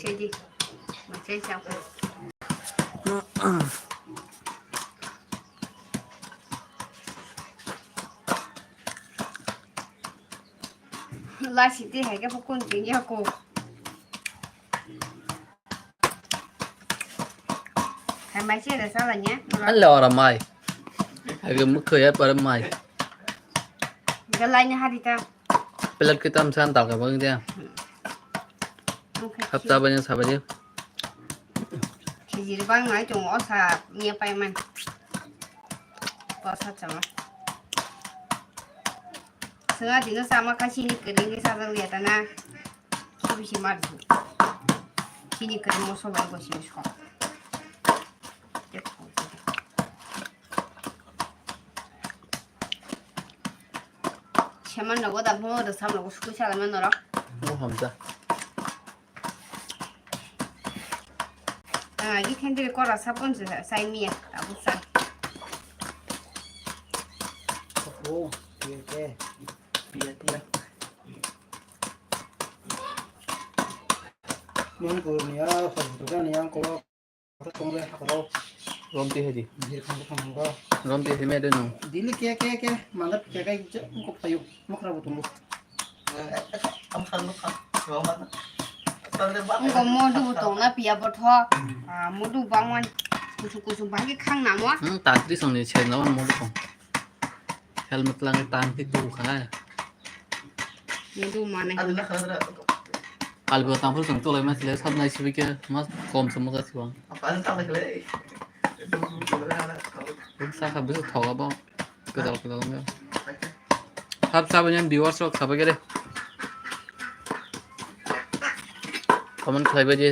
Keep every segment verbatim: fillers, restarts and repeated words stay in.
Ready. Masai sa ko. Lasi te hai ke pukun tin ya ko. Hai mai se da sa la nya. Hello, ora mai. Hai ke mukho ya par mai. Galai nya hari ta. Plate kita misan tal ka bang dia. Hapta banya sabaji. Khijir bang nai chung osa nia pai man. Osa chama. Senga dino sama ka chini kering ke sajak liya tana. Bisi mar. Chini kering moso bai ko sini sok. Seman nogo da mo da sam nogo sukui sala man norok. Mo hamja. Ah, i khendri kora sapon se sai mi abu sa. Oh, ye ke. Ye ke. Mun ko ni a ko ni a ko. Rom ti hedi. Rom ti hedi me de no. Dili ke ke ke manda ke ke je ko payu mokra bu tumbu. Ngo modu bu tong na piya botho. Ah, modu bangwan kusu kusu bagi khang namo. Hmm, tatri song ni chen no modu tong. Helmet lang tan ki tu kha. Ni du mane. Albo tampur song tolai mas le sab nai sibi ke mas kom song mas wang. Sa kha bisu thoga ba. Kedal kedal nge. Sab sab yang viewers rok sabai gere. Comment khlai bai je.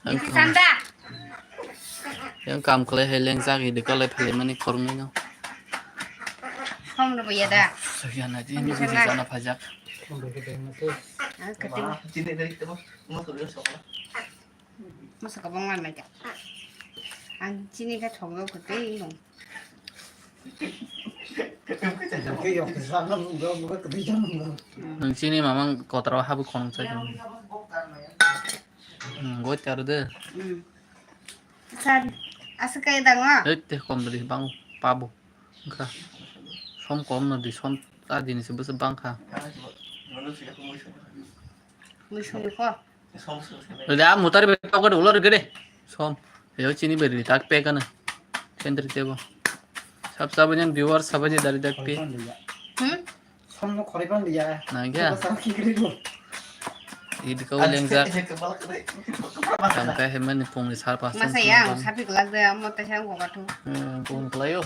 Yang kam, yang kam khlai hai lengjak, idi kalai phai mani khoroknwi no. Som rw ya da. Sugya na di, ni buji jana phajak. Ah, kati. Masa ka bang lai ta. Ang chini ka thok do kati no. Nwng chini mamang kotor o habwi khonong chai tong. Hmm, goi taro de. Hmm. San, asa kaya dango? Hei, te kom dali bang pabo. Wngkha. Som kom no di, som ta dini se bwsa bang kha. Mui suni ko. Dali a mutari be pabo de ulo de. Som. Yo chini beri tak pe kana. Kendri tebo. Sab sab nyan viewer sab je dari dak pe. Hmm? Som no khori pan dia. Na kya? Sab ki kri do. Idi kau lengjak. Tang kai hemen ni pung ni sar pas. Masa ya, sapi kelas de amo te sang gua tu. Hmm, pung kelayo.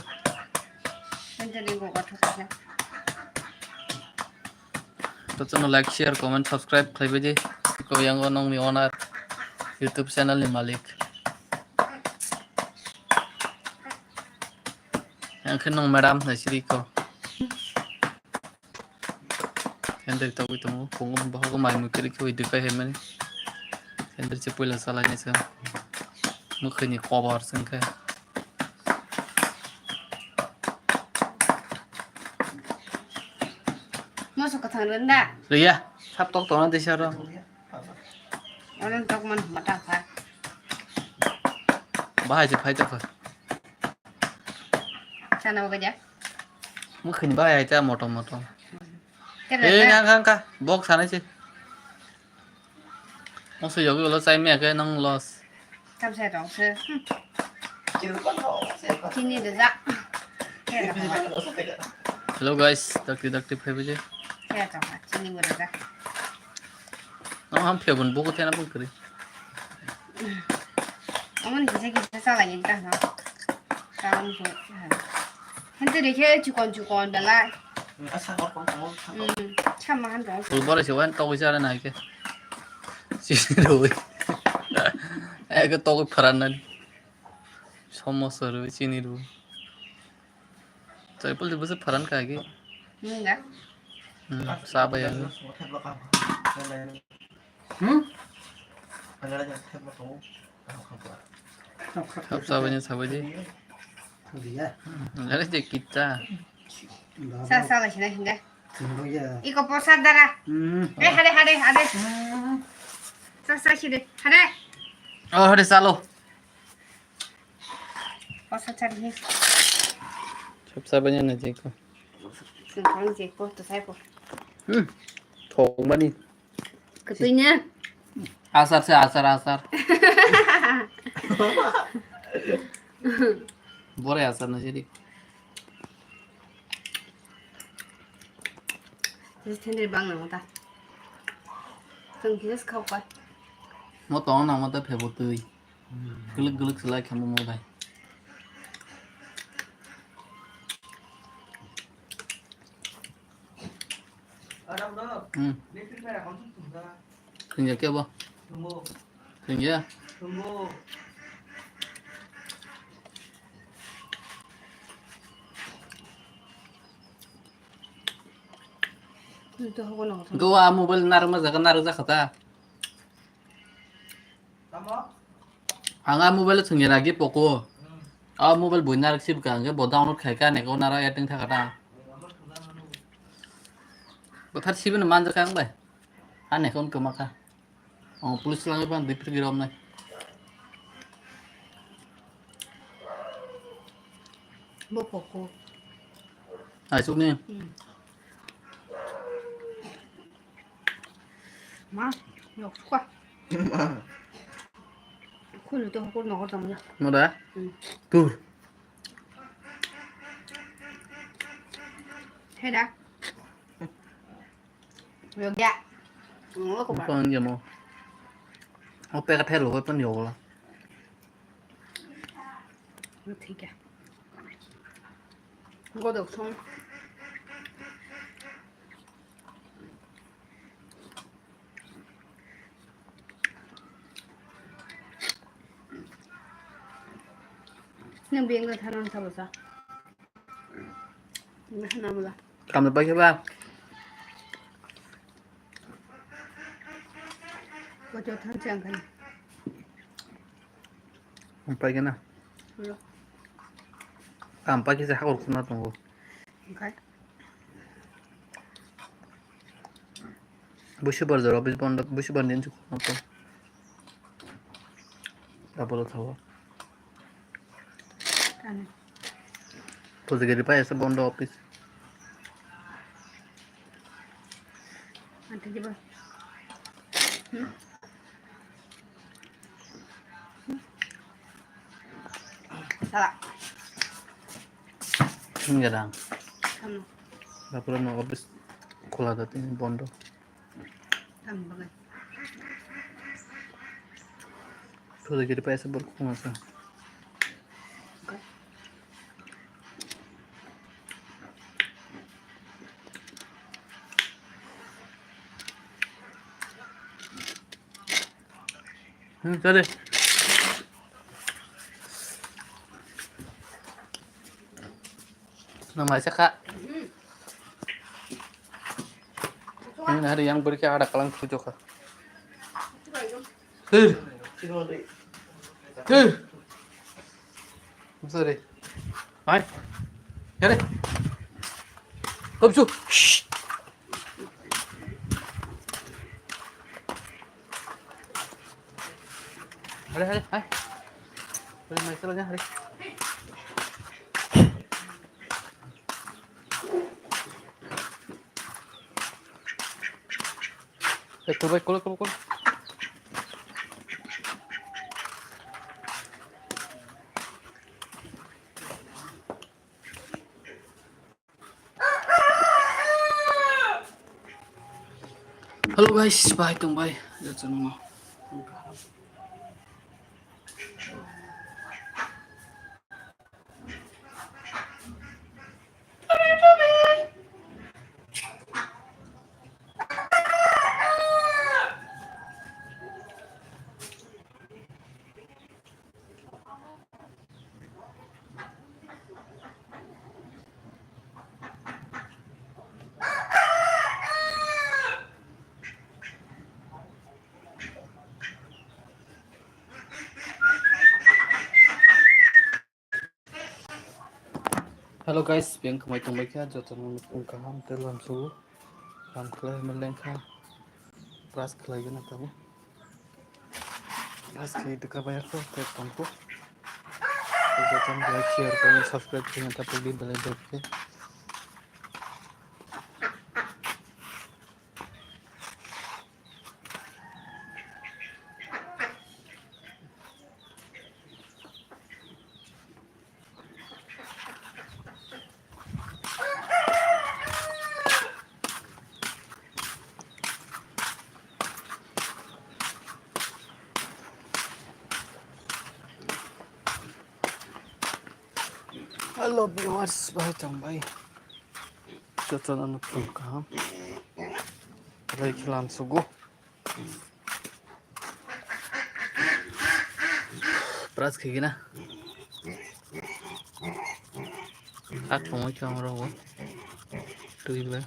Kendri gua tu. To channel like, share, comment, subscribe khlaibai di. Ko yang o nongni owner, YouTube channel ni malik. Yang khe nong madam nai siri ko. Yang dari tau itu mau pungu bahwa ko mai mukiri ko hidup kai hemen. Yang dari cepui lah salahnya sih. Mukhe ni kobar sengke. Moso kwthang rwna? Rwya, sab tok tongna disa ro. Oro tok man huma ta kha. Bahai se phai tokha. Sana bagwi ja. Mukhin bahai ai ta motom motom. Kera Eh, na? Nang kang ka, bok sanai se. Moso yogi ulo chai mia khe nang loss. Tamsai rok se. Chini de ja. Hello guys, dakti dakti phaibai je. Chini bo de ja. Nang ham phebun buku thena bun kri. Amon kisa kisa chalai ni ta ha. Kalam ko. Hente de khe chukon chukon belai. Asa kor kor kor. Hmm, chama han dong. Ul bore se wan to kisa na ke. Chini rwi. Ego togwi pharanani. Somoso rwi chini rwi. Chai pul bwswk pharan kha agi. Nunga. Hmm, sa bai ang. Hmm? Thap sa bai ni sa bai di. Dia. Hmm, ada je kita. Sa sa bai sini sini. Iko posat dara. Hmm. Eh, hade hade hade. Hmm. Sa sa sidi. Hare. Oh, hare salo. Osa chari he. Sab sa banya na jeko. Sengkang jeko to sai ko. Hmm. Thong bani. Ketui ne. Asar se asar asar. Bore asar na sidi. Thendri bang nang ta. Tang kisa khau kai. Mo tong nang mo ta phebo tui. Guluk guluk selai khamu mo bai. Hmm. Kringya kebo? Kringya. Goa mobile narma jaga naruk jakha ta. Ang a mobile thwngya ragi Poco. A mobile bui narwk sibka hwnkhe bo download khai ka neko naro adding thaka ta. Bothar sibini manjak ang bai. A neko wngkha ma kha. Oh, police lang ban dipir girom nai. Bo Poco. Ai sukni. Hmm. Ma, yok sukha. Ma. Khulu to hokor nokor tong ya. Mo da? Hmm. Tur. He da. Yok ya. Ngo ko ba. Pon ya mo. O pe ka thelo ko pon yo la. Thik ya. Ngo dok song. Nang beng da thanan sa basa. Nang hana mula. Kam da pai ba. Ko jo than chang kan. Pai kana. Lo. Kam pai kisa hakor khuna tongo. Okai. Busi bar jora bis bondo busi bar din chukno to. Double thawa. Kani. Pujagiri pai asa bondo office. Ante jiba. Hmm? Sala. Enggak dang. Kamu. Dapur no office khula da tini bondo. Kamu bagai. Pujagiri pai asa bor khuma sa. Hmm, sorry. Nang mai saka. Ini hari yang beri ke ada kalang tujuh ka. Hei. Hei. Sorry. Hai. Yare. Kom su. Shh. Hari, hari, hai. Hari, mai sala hari. Eh, kul, kul, kul, kul. Hello guys, bai tong bai. Hello guys, beng khwmai tongbai kha, jotono nukung kaham tei lamsao. Kam khlai hwnwi lengkha. Brush khlai gana tabuk. Aske duka bayar ko, tek tongko. Jotono like, share, comment, subscribe khe nang tapuk di, belai dok khe. Hello viewers, bai tong bai. Jotono no phung kaham. Rai khilam sugo. Pras khigina. At pungwi khe amo rogo. Twi ba.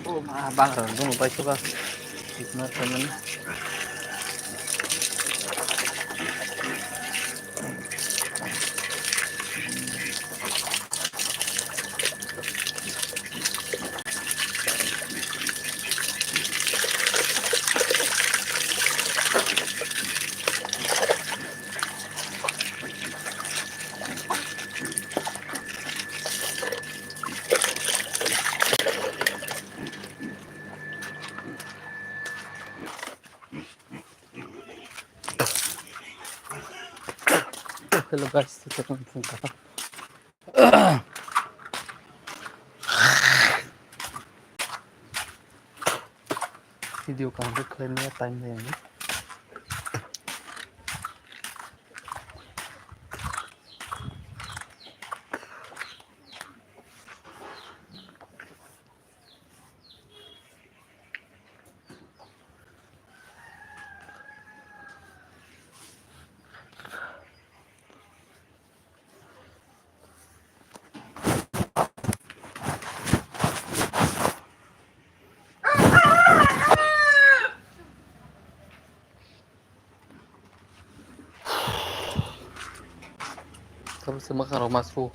O ma, bagra rok bono paithogo. Tikna khaimani. Hello guys, video kaham khe khlaimaya time nai ani. Tabuk se mwkhang rok ma su.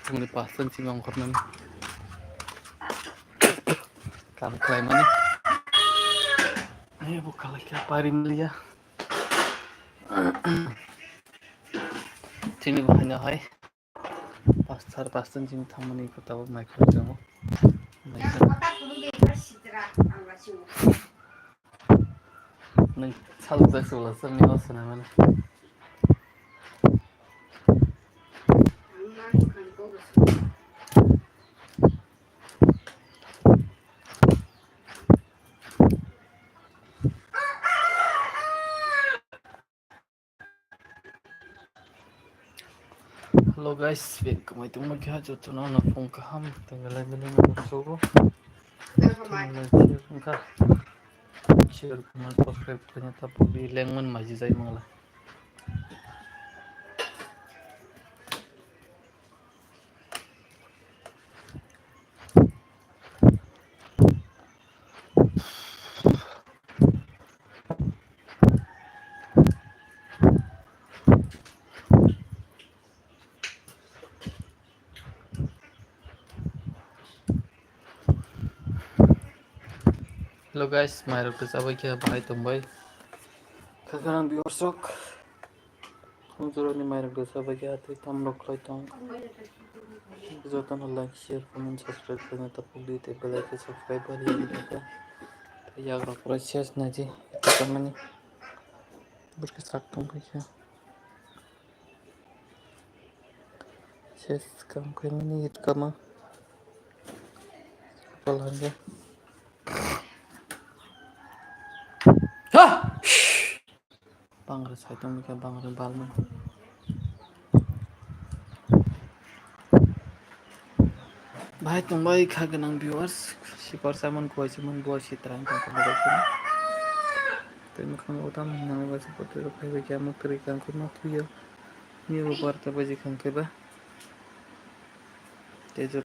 Phungni pasta ni simi ongkhornani. Kam khlaimani. Ai bo khalai kha pari maliya. Chini bo haino hai. Pastor, pastor jin thamani kota bo mai kha jongo. Nang saluk jak sula sami o suna mani. Hello guys, welcome to my channel. Jotono no phung kaham, tenggalai belai no sugo. Wngkha. share, comment, subscribe khaina tapuk di, lengmani maiji jai mangla. Hello guys, mairok kwchabai khe bahai tongbai. Khakhe ang viewers rok, khumjorani mairok kwchabai khe atwi tamrok khlai tong. Jotono like, share, comment, subscribe khaina tapuk di, tei bell icon subscribe bar ya di kha. Tei yagrok pura ses naidi, tamani. Burkhe sak tong khe. Ses kam khaimani it kama. Palangga. Ha! Bangre sai tong khe bangre balma. Bahai tongbai kha gwnang viewers, sipar saman kuai saman buai sitra wng tong kha borok khe. Tei mwkhang o tamo hinwi nangwi ba se kotor rok phaibai khe amo kwrwi kang khe ma thuya. Ni bo barta baji kang khe ba. Tei